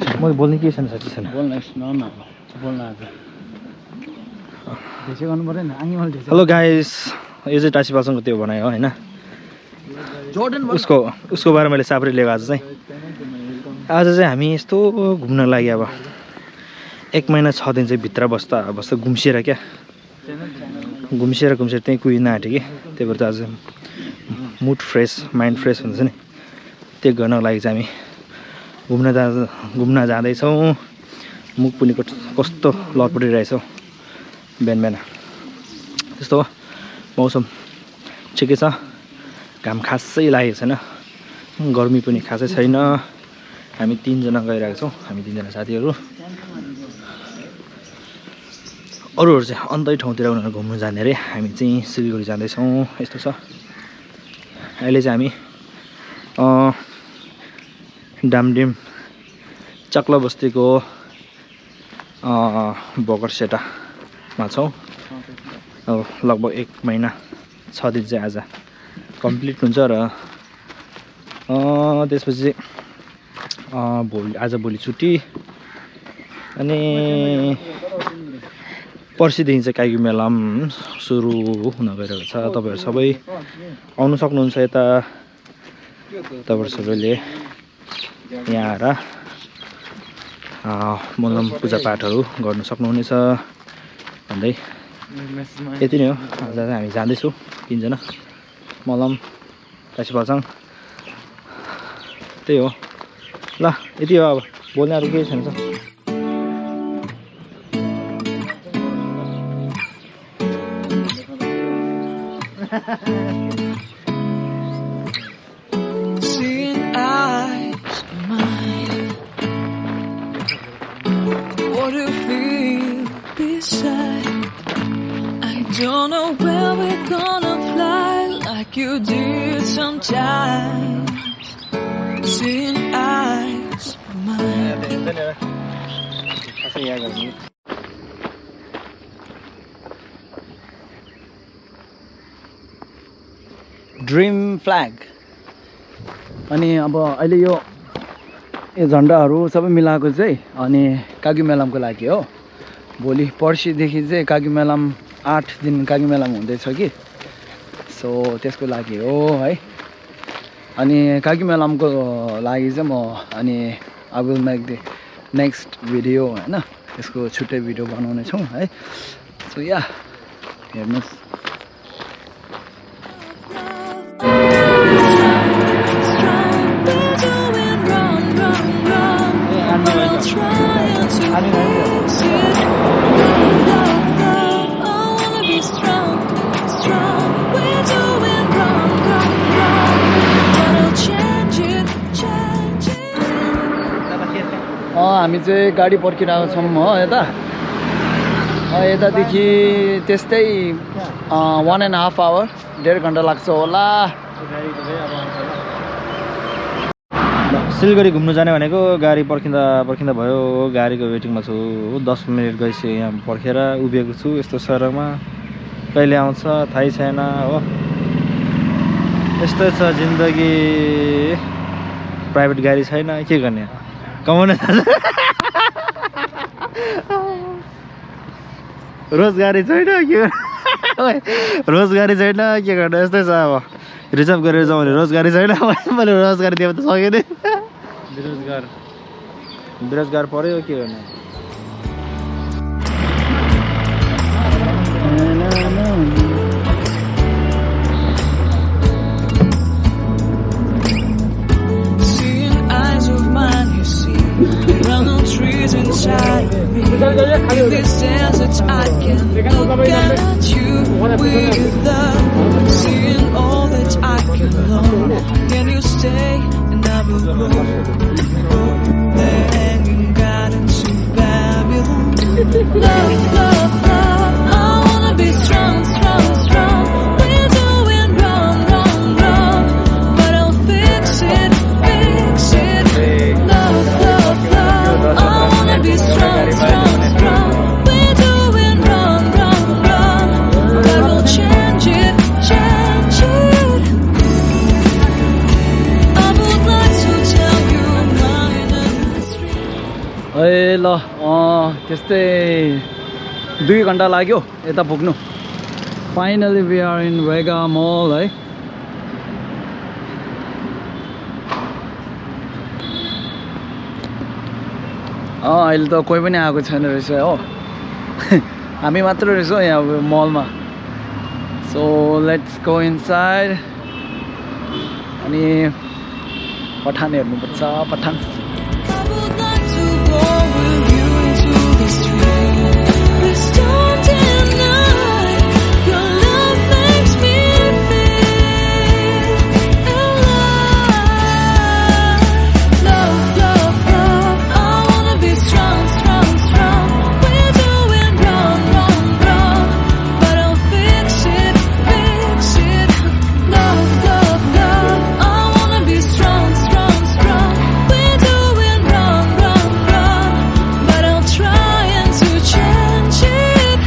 म बोल्ने के छैन साथी छैन हेलो गाइस यो चाहिँ टासी पासङको त्यो भनाइ हो हैन उसको बारे मैले सापरी लिएको आज चाहिँ हामी यस्तो घुम्न लागि अब 1 महिना 6 दिन चाहिँ भित्र बस्दा घुम्सिएर क्या घुम्सिएर त्यही कुहिन आँट्यो कि त्यही भएर आज मुड फ्रेस माइन्ड फ्रेस हुन्छ नि त्यो गर्नको लागि चाहिँ हामी घुम्न जाँदैछौँ मुख पनि कस्तो लटपटिरहेछौँ बिहान त्यस्तो हो मौसम ठिकै छ घाम खासै लागेको छैन गर्मी पनि खासै छैन हामी 3 जना गइरहेको छौँ हामी 3 जना साथीहरू अरूहरू चाहिँ अन्तै ठाउँतिर उनीहरू घुम्नु जाने अरे हामी चाहिँ सिलगढी जाँदैछौँ यस्तो छ अहिले चाहिँ हामी डामडिम चक्ला बस्तीको बगरसेटामा छौँ अब लगभग 1 महिना 6 दिन चाहिँ आज कम्प्लिट हुन्छ र त्यसपछि भोलि छुट्टी अनि पर्सिदेखि चाहिँ कागी मेला सुरु हुन गइरहेको छ तपाईहरु सबै आउनु सक्नुहुन्छ यता तपाईहरु सबैले यहाँ आएर मलम पूजापाठहरू गर्न सक्नुहुनेछ भन्दै यति नै हो आज चाहिँ हामी जाँदैछौँ 3 जना मलम टासी पासङ त्यही हो ल यति हो अब बोल्ने अरु केही छैन Seeing eyes of mine, what do you feel beside? I don't know where we're gonna fly like you did sometimes. Seeing eyes of mine. Dream flag अनि अब अहिले यो झन्डाहरू सबै मिलाएको चाहिँ अनि कागी मेलामको लागि हो भोलि पर्सिदेखि चाहिँ कागी मेलाम 8 दिन कागी मेलाम हुँदैछ कि सो त्यसको लागि हो है अनि कागी मेलामको लागि चाहिँ म अनि I will make the next video हैन यसको छुट्टै भिडियो बनाउने छौं है सो या हेर्नुस् हामी चाहिँ गाडी पर्खिरहेको छौँ हो यतादेखि त्यस्तै 1.5 आवर 1.5 घण्टा लाग्छ होला सिलगढी घुम्नु जाने भनेको गाडी पर्खिँदा भयो गाडीको वेटिङमा छु 10 मिनेट गइसक्यो यहाँ पर्खेर उभिएको छु यस्तो सडकमा कहिले आउँछ थाहै छैन हो यस्तै छ जिन्दगी प्राइभेट गाडी छैन के गर्ने कमाउन रोजगारी छैन के रोजगारी छैन के गर्ने यस्तै छ अब रिजर्भ गरेर जाउँ भने रोजगारी छैन मैले रोजगारी दिए त सकेन बेरोजगार पर्यो के गर्ने Trees inside me. In this desert I can look at you with love. Seeing all that I can learn. Can you stay and I will go? They're hanging gardens in Babylon. Love, love, love. I wanna be strong, strong, strong. We're doing wrong, wrong, wrong. But I'll fix it, fix it. Love, love, love. I wanna be strong, strong, strong. We're doing wrong, wrong, wrong. But we'll change it, change it. I would like to tell you my mystery. ए ल त्यस्तै 2 घन्टा लाग्यो यता पुग्नु finally we are in वेगा मल है अहिले त कोही पनि आएको छैन रहेछ हो हामी मात्र रहेछौँ यहाँ मलमा सो लेट्स गो इनसाइड अनि पठान हेर्नुपर्छ Pathan I would like to go with you into the street. Please don't deny your love makes me feel alive. Love, love, love. I wanna be strong, strong, strong. We're doing wrong, wrong, wrong, but I'll fix it, fix it. Love, love, love. I wanna be strong, strong, strong. We're doing wrong, wrong, wrong, but I'll try and to change it.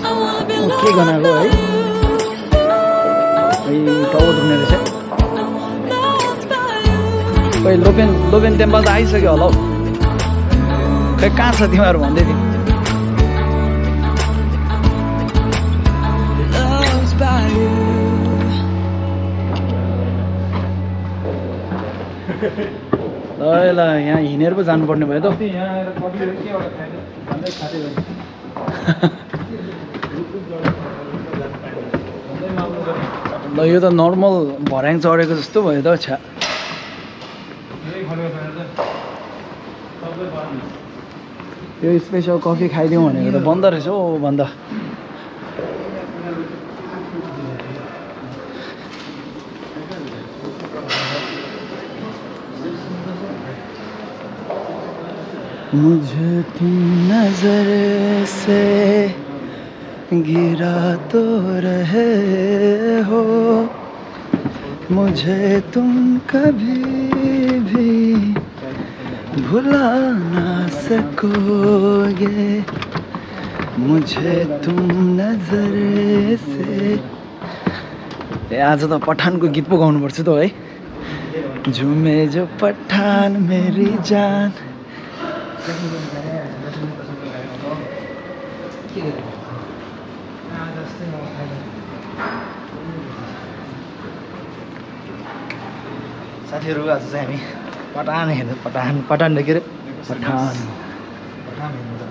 I wanna be loved के गर्नु है by you. टाउको दुख्ने रहेछ Loved by you. खै लोपेन temple त आइसक्यो होला हौ खै कहाँ छ तिमीहरू भन्दै थिएँ Loved by you. ल यहाँ हिँडेर पो जानुपर्ने भयो त ल यो त नर्मल भर्याङ चढेको जस्तो भयो त छ्या यो स्पेसल कफी खाइदिउँ भनेको त बन्द रहेछ हौ बन्द मुझे तुम नजर से गिरा तो रहे हो मुझे तुम कभी भी भुला ना सकोगे मुझे तुम नजर से आज त पठानको गीत पो गाउनुपर्छ त है झुमे जो पठान मेरी जान साथीहरू आज चाहिँ हामी पठान हेर्नु पठान के अरे पठान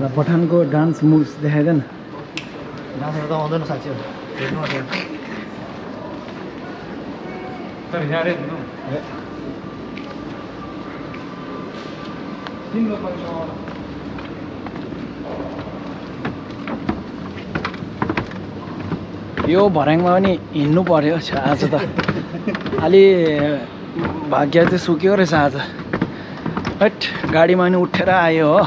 र पठानको डान्स मुभ्स देखाइदेन डान्सहरू त आउँदैन साथीहरू हेर्नु यो भर्याङमा पनि हिँड्नु पर्यो आज त अलि भाग्य चाहिँ सुक्यो रहेछ आज हट गाडीमा पनि उठेर आयो हो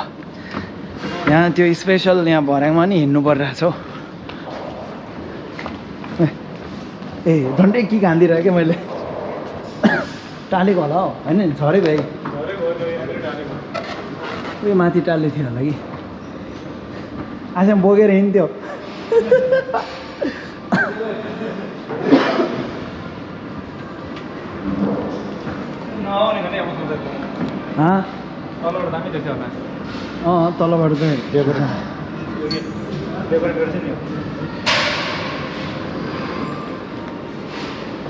यहाँ त्यो स्पेसल यहाँ भर्याङमा नि हिँड्नु परिरहेछ हौ ए झन्डै के खाँदिरहेँ क्या मैले टालेको होला हौ होइन नि झरेको है उयो माथि टाल्ले थियो होला कि आज बोकेर हिँड्थ्यो तलबाट चाहिँ दिएको छ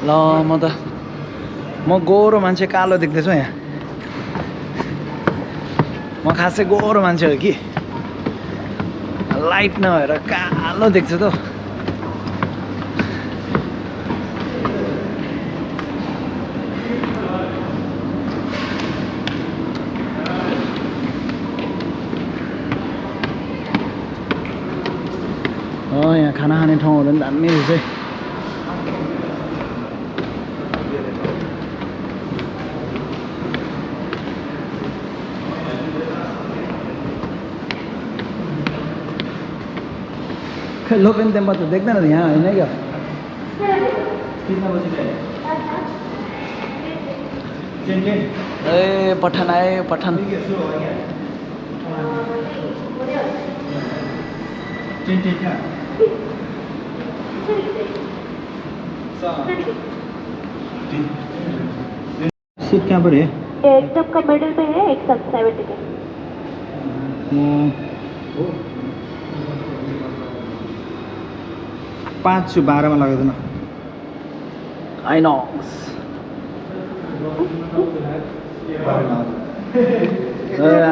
ल म गोरो मान्छे कालो देख्दैछु यहाँ म खासै गोरो मान्छे हो कि लाइट नभएर कालो देख्छु त यहाँ खाना खाने ठाउँहरू पनि दामी रहेछ है खै लोपेन टेम्पल त देख्दैन त यहाँ होइन क्या ए पठान आए पठान सिट कहाँ पऱ्यो एकदम का मिडिल पे है, एक साथ 7 टिकट। पाँच 12 में लगाइदिनु आइनक्स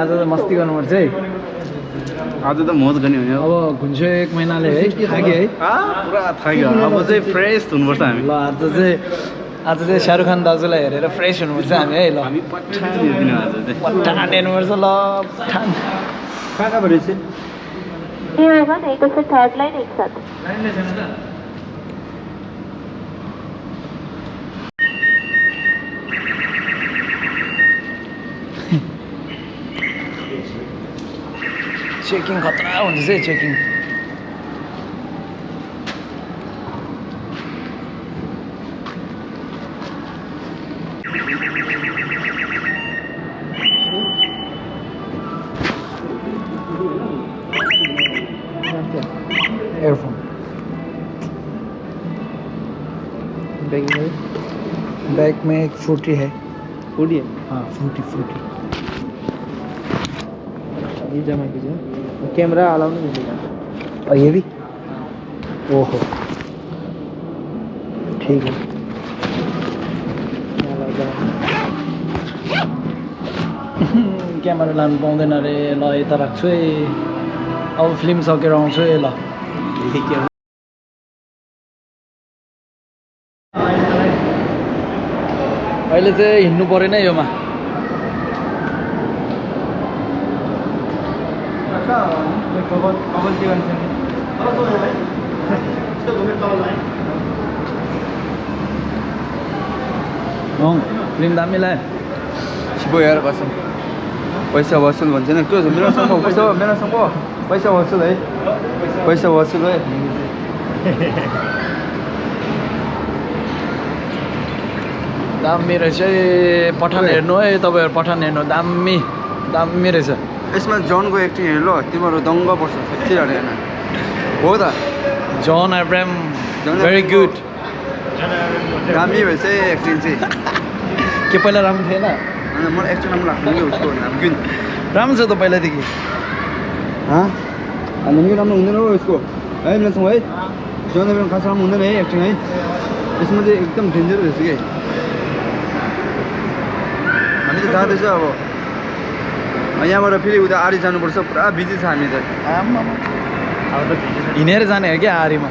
आज त मस्ती गर्नुपर्छ है आज त मौज गर्ने हो नि अब घुन्चो 1 महिनाले है थाक्यो है पुरा थाक्यो अब चाहिँ फ्रेस हुनुपर्छ हामी ल आज चाहिँ शाहरुख खान दाजुलाई हेरेर फ्रेस हुनुपर्छ हामी है ल हामी पठान हेर्दिनु आज चाहिँ पठान हेर्नुपर्छ ल पठान कहाँ पऱ्यो चाहिँ ये होगा नहीं तो फिर थर्ड लाइन एक साथ। चेकिङ खतरा हुन्छ है चेकिङ एयरफोन बैग में एक फ्रूटी है फूडी है हाँ फ्रूटी ये जमा कीजिए कैमरा अलाउ नहीं मिलेगा और ये भी ओहो ठीक है क्यामेरा लानु पाउँदैन अरे ल यता राख्छु है अब फिल्म सकेर आउँछु है ल अहिले चाहिँ हिँड्नु परेन योमा फिल्म दामी लाग्यो छिपो यार कसम पैसा वसुल भन्छ नि के छ मेरो सँग पैसा वसुल है पैसा वसुल है दामी रहेछ है पठान हेर्नु है तपाईँहरू पठान हेर्नु दामी रहेछ यसमा जनको एक्टिङ हेर्नु ल तिमीहरू दङ्ग पर्छ साँच्चै हेर्न हो त जन एब्राम भेरी गुड दामी भएछ है एक्टिङ चाहिँ के पहिला राम्रो थिएन अनि मलाई एक्टिङ राम्रो लाग्नु कि उसको नाम गुन राम्रो छ त पहिलादेखि अनि राम्रो हुँदैन हो यसको है मिलासँग है जन एब्राम खास राम्रो हुँदैन है एक्टिङ है यसमा चाहिँ एकदम डेन्जर रहेछ कि हामी त जाँदैछ अब यहाँबाट फेरि उता आरी जानुपर्छ पुरा बिजी छ हामी त हिँडेर जाने हो क्या आरीमा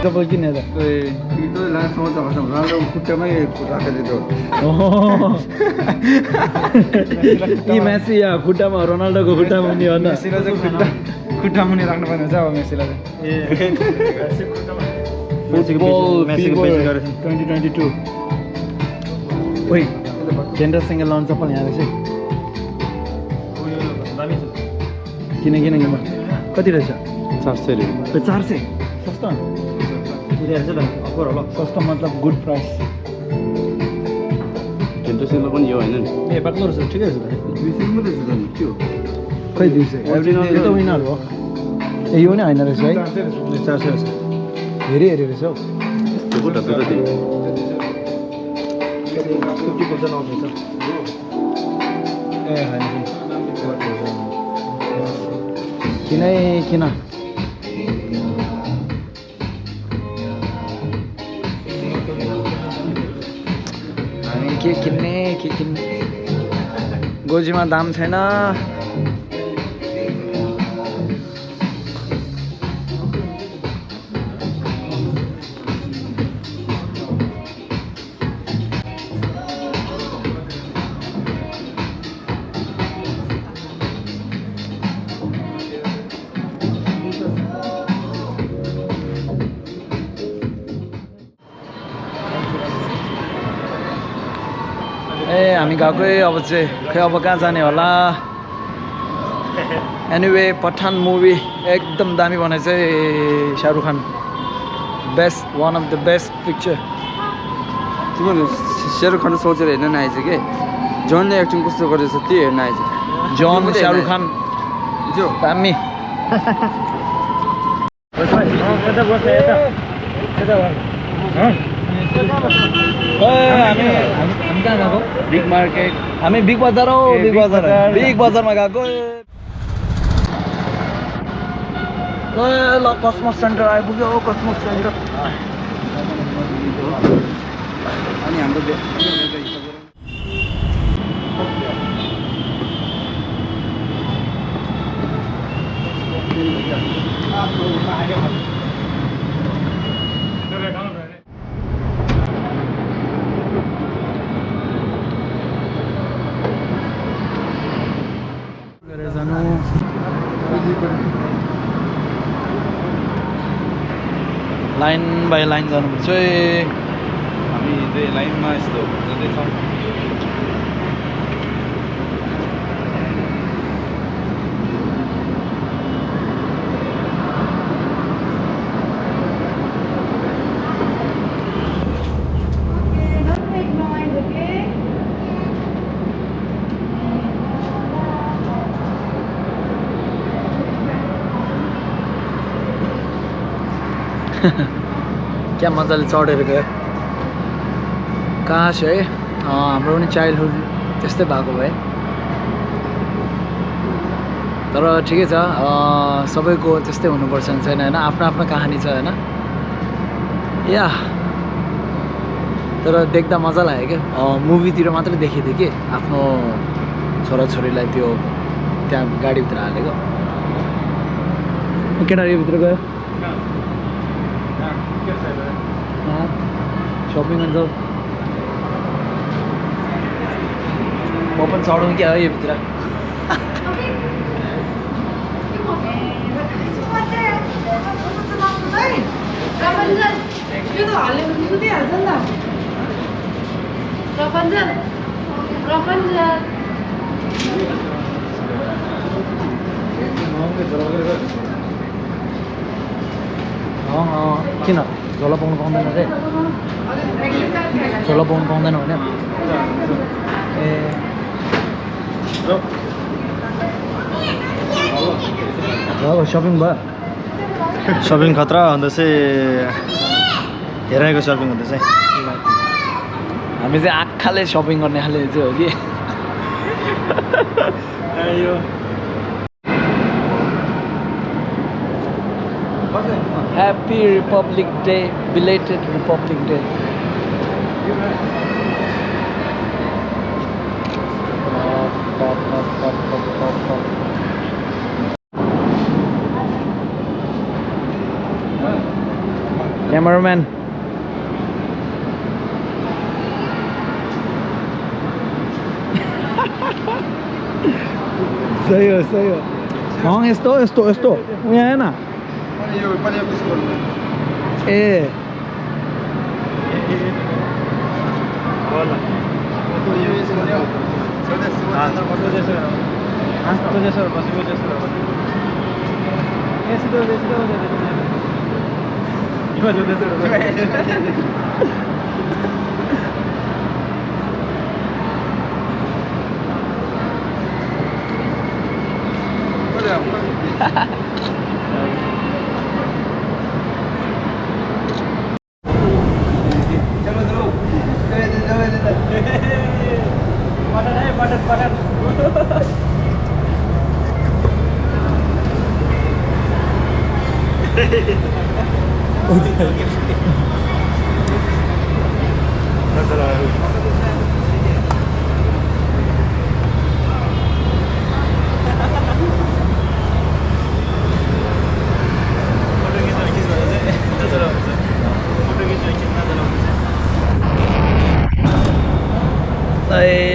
तपाईँ किन त खुट्टामै राखेर यी मेसी या खुट्टामा रोनाल्डोको खुट्टामा नि हो नि खुट्टा मुनि राख्नु पर्ने हुन्छ अब मेसीलाई फुटबल 2022 ओइ जेन्डर सिङ्गल लन्च चप्पल यहाँ रहेछ किन कति रहेछ 400 रुपियाँ 400 सस्तो रहेछ त अफर होला सस्तो मतलब गुड प्राइस घन्टा सिलो पनि यो होइन नि ए बाक्लो रहेछ ठिकै छ त 200 मात्रै छ त नि के हो खै 200 यो त विनर हो ए यो नि होइन रहेछ है 400 रहेछ हेरी रहेछ हौ त्यो पो ढक्कै त 50% अफ रहेछ ए होइन किन हामी के किन्ने गोजीमा दाम छैन ए हामी गएकै अब चाहिँ खै अब कहाँ जाने होला एनिवे पठान मुभी एकदम दामी बनाएछ है Shahrukh Khan best one of the best picture तिमीहरू शाहरुख खान सोचेर हेर्न नआएछ के जनले एक्टिङ कस्तो गरेछ त्यो हेर्न आएछ जन शाहरुख खान जो दामी हामी कहाँ गएको बिग मार्केट हामी बिग बजार हो बिग बजारमा गएको ल कस्मोस सेन्टर आइपुग्यो हो कस्मोस सेन्टर अनि हाम्रो लाइन बाई लाइन जानुपर्छ हामी चाहिँ लाइनमा यस्तो जाँदैछौँ क्या मजाले चढेर गयो काश है हाम्रो पनि चाइल्डहुड त्यस्तै भएको भए तर ठिकै छ सबैको त्यस्तै हुनुपर्छ नि छैन होइन आफ्नो आफ्नो कहानी छ होइन या तर देख्दा मजा लाग्यो क्या मुभीतिर मात्रै देखेको थिएँ कि आफ्नो छोराछोरीलाई त्यो त्यहाँ गाडीभित्र हालेको केटा भित्र गयो शॉपिंग गर्नु म पनि चढौँ क्या हो यो भित्र किन झोला पाउनु पाउँदैन रे झोला पाउनु पाउँदैन भने ए शपिङ भयो शपिङ खतरा भन्दा चाहिँ हेराएको शपिङ भन्दा चाहिँ हामी चाहिँ आँखाले शपिङ गर्ने खाले चाहिँ हो कि Happy Republic Day, belated Republic Day. Cameraman. सही हो हाँ यस्तो यहाँ है ना ए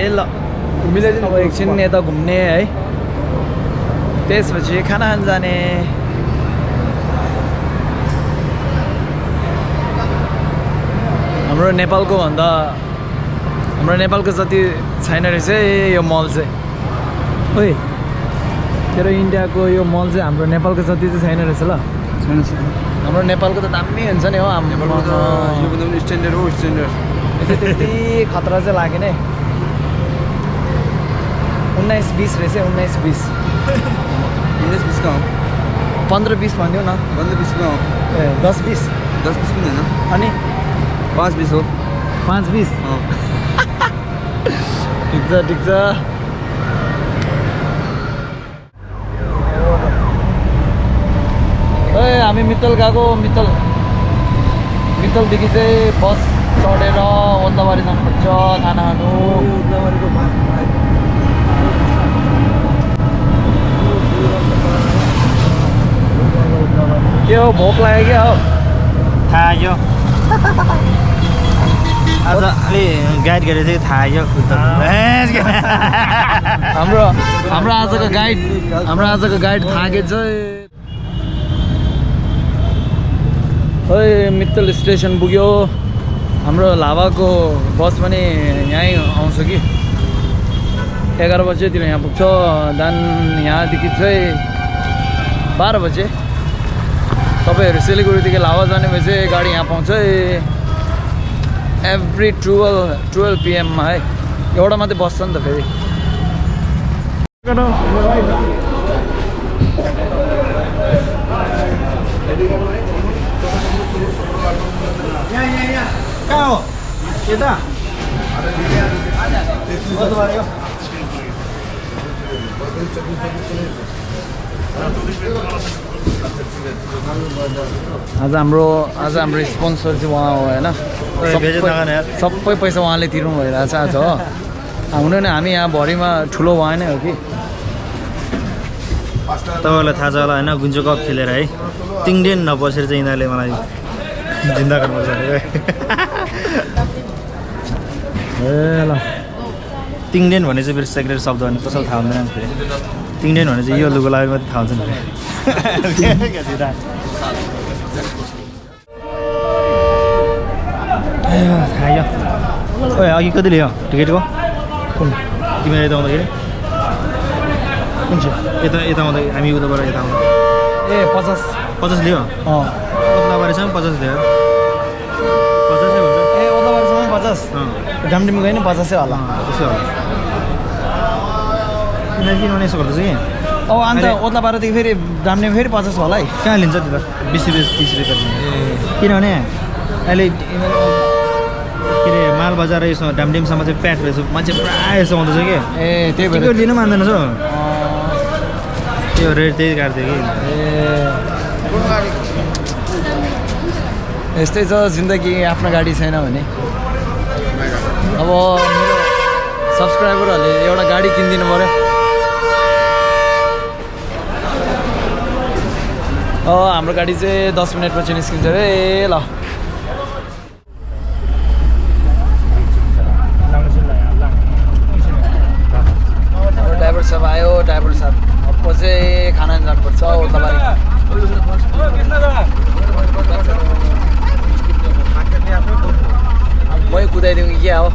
ल अब एकछिन यता घुम्ने है त्यसपछि खाना खान जाने हाम्रो नेपालको जति छैन रहेछ यो मल चाहिँ ओइ तेरो इन्डियाको यो मल चाहिँ हाम्रो नेपालको जति चाहिँ छैन रहेछ ल हाम्रो नेपालको त दामी हुन्छ नि हो हाम्रो स्ट्यान्डर्ड हो स्ट्यान्डर्ड त्यति खतरा चाहिँ लाग्यो नि 19-20 रहेछ 19-20 19-20 कहाँ हो 15-20 भनिदिउ न 15-20 कहाँ हो ए 10-20 10-20 पनि होइन अनि 5-20 हो 5-20 ठिक छ ए हामी मित्तल गएको मित्तलदेखि चाहिँ बस चढेर ओद्लाबारी जानुपर्छ खाना खानु के हो भोक लाग्यो क्या हो थाहा यो आज अलि गाइड गरेको थियो थाहा यो हाम्रो आजको गाइड थाके चाहिँ ओइ मित्तल स्टेसन पुग्यो हाम्रो लाभाको बस पनि यहीँ आउँछ कि 11 बजेतिर यहाँ पुग्छ देन यहाँदेखि चाहिँ 12 बजे तपाईहरु सिलिगुडीदेखि लाभा जाने भए चाहिँ गाडी यहाँ पाउँछ एभ्री 12 PM मा है एउटा मात्रै बस्छ नि त फेरि कहाँ हो यता आज हाम्रो स्पोन्सर चाहिँ उहाँ हो हैन सबै पैसा उहाँले तिर्नु भइरहेछ आज हो हुन नि हामी यहाँ भरिमा ठुलो उहाँ नै हो कि तपाईहरुलाई थाहा छ होला हैन गुन्चो कप खेलेर है तिङडेन नबसेर चाहिँ यिनीहरूले मलाई जिन्दा गर्नुपर्छ ए ल तिङडेन भने चाहिँ फेरि सेक्रेट शब्द भने कसैलाई थाहा हुँदैन फेरि तिङडेन भने चाहिँ यो लुगा लगाएर मात्रै थाहा हुन्छ नि ओए अघि कति लियो टिकटको कुन तिमीले यता आउँदाखेरि कुन चाहिँ यता आउँदा हामी उताबाट यता आउँदा ए 50 लियो ओद्लाबारीसम्म 50 लियो 50 हुन्छ ए ओद्लाबारीसम्म 50 डामडिम गयो नि 50 होला त्यसो हो किनभने यसो गर्दैछ कि अन्त ओद्लाबारीदेखि फेरि डामडिम फेरि 50 होला है कहाँ लिन्छ त्यो त 20 रुपियाँ 30 रुपियाँ किनभने अहिले के अरे माल बजार यसो डामडिमसम्म चाहिँ प्याट रहेछ मान्छे प्रायः यसो आउँदैछ कि ए त्यही भएर लिनु मान्दैन छ त्यो रेट त्यही काट्थ्यो कि यस्तै छ जिन्दगी आफ्नो गाडी छैन भने अब मेरो सब्सक्राइबरहरूले एउटा गाडी किनिदिनु पर्यो हाम्रो गाडी चाहिँ 10 मिनटपछि निस्किन्छ रे ल ड्राइभर साहब आयो ड्राइभर साहब अब चाहिँ खाना जानुपर्छ ओद्लाबारी मै कुदाइदिउँ कि क्या हो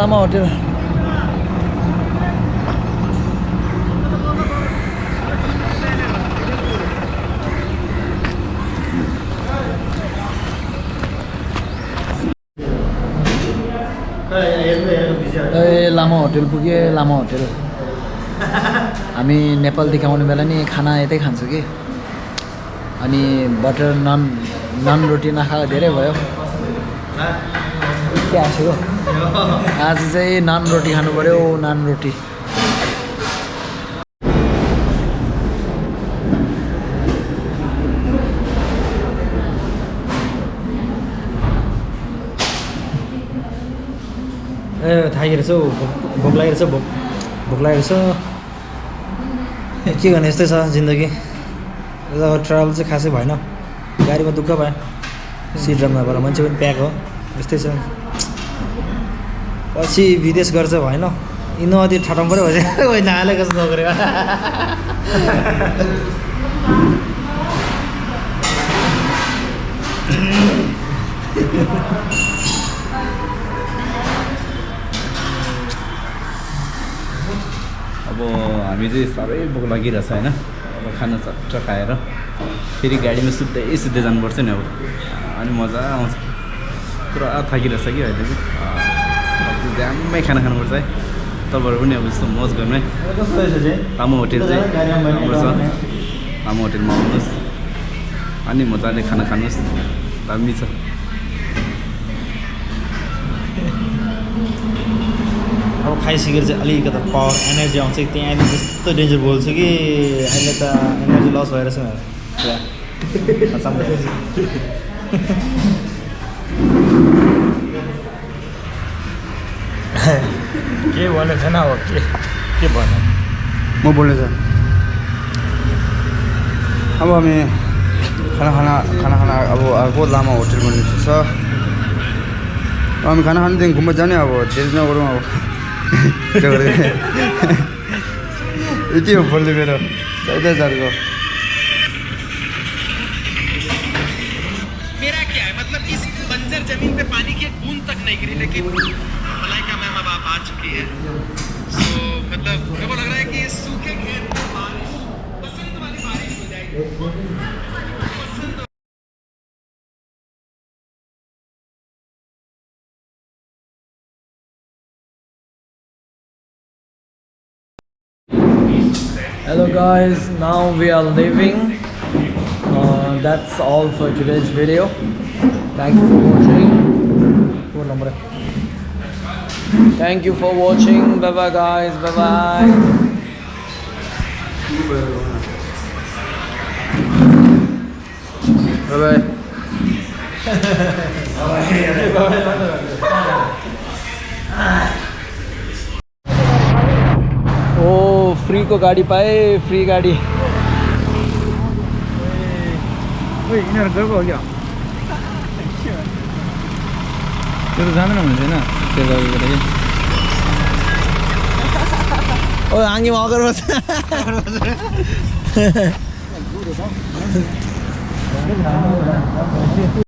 लामा होटल ए लामा होटल पुगे लामा होटल हामी नेपालदेखि आउने बेला नि खाना यतै खान्छु कि अनि बटर नान रोटी नखाएको धेरै भयो के आएको आज चाहिँ नान रोटी खानु पर्यो नान रोटी ए थाकेको रहेछ हौ भोक लागेको छ भोक लागेको छ के गर्ने यस्तै छ जिन्दगी ट्राभल चाहिँ खासै भएन गाडीमा दुःख भयो सिट नभएर मान्छे पनि प्याक हो यस्तै छ पछि विदेश गर्छ भएन यिनीहरू अति ठटाउनु पऱ्यो भन्छ नहालेको जस्तो नगरेको अब हामी चाहिँ साह्रै भोक लागिरहेछ होइन अब खाना चट्ट खाएर फेरि गाडीमा सुत्दै जानुपर्छ नि अब अनि मजा आउँछ पुरा थाकिरहेछ कि अहिले चाहिँ ड्याममै खाना खानुपर्छ है तपाईँहरू पनि अब यस्तो मौज गर्नु है लामो होटेल चाहिँ राम्रो छ लामो होटेलमा आउनुहोस् अनि मजाले खाना खानुहोस् दामी छ अब खाइसकेर चाहिँ अलिकति पावर एनर्जी आउँछ कि त्यहाँ अहिले त्यस्तो डेन्जर बोल्छु कि अहिले त एनर्जी लस भएर छ के भन्नु छैन अब के भन्नु म बोल्ने छ अब हामी खाना अब अर्को लामा होटेलमा छ हामी खाना खानुदेखि घुम्न जाने अब धेरै नगरौँ अब यति हो बोल्ने मेरो 14,000 को मेरा क्या है मतलब इस बंजर जमीन पे पानी की एक बूंद तक नहीं गिरी लेकिन मलाइका मैम अब आप आ चुकी है सो मतलब मेरे को लग रहा है कि सूखे खेत में बारिश बसंत वाली बारिश हो जाएगी बसंत Hello guys, now we are leaving. That's all for today's video. Thank you for watching. Thank you for watching. Bye bye guys. Bye bye. Bye bye. Oh free को गाडी पाए फ्री गाडी यिनीहरू गएको हो क्या त्यो त जाँदैन भने छैन त्यो गएको ओ आङ्गीमा अगर बस्छ